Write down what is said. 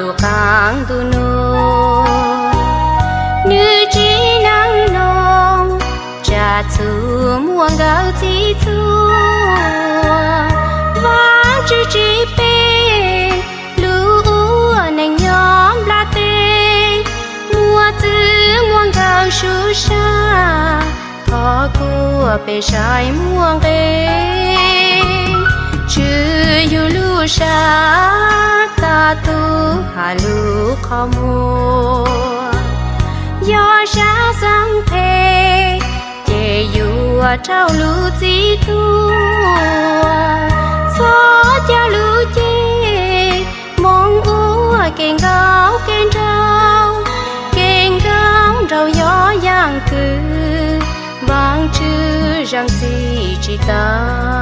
Tus qaab ntuj nuav nwg tsi neej noo, tsaam txug muaj nkawd txij txuj. Vaajtswv tsi pe lug ua neeg nyob nplaj teb, muaj txwv muaj nkawm sub sab, thov kuas peb saib muaj nqe. Tswv yug lub sab tag tug has lub qhov muag, yog sab xeeb phem ces yuav raug lub txim tuag. Txhob ca lub ceg moo ua kev nkauj kev nraug, kev nkauj nraug yog yaam kws Vaajtswv zaam txim tsi tau.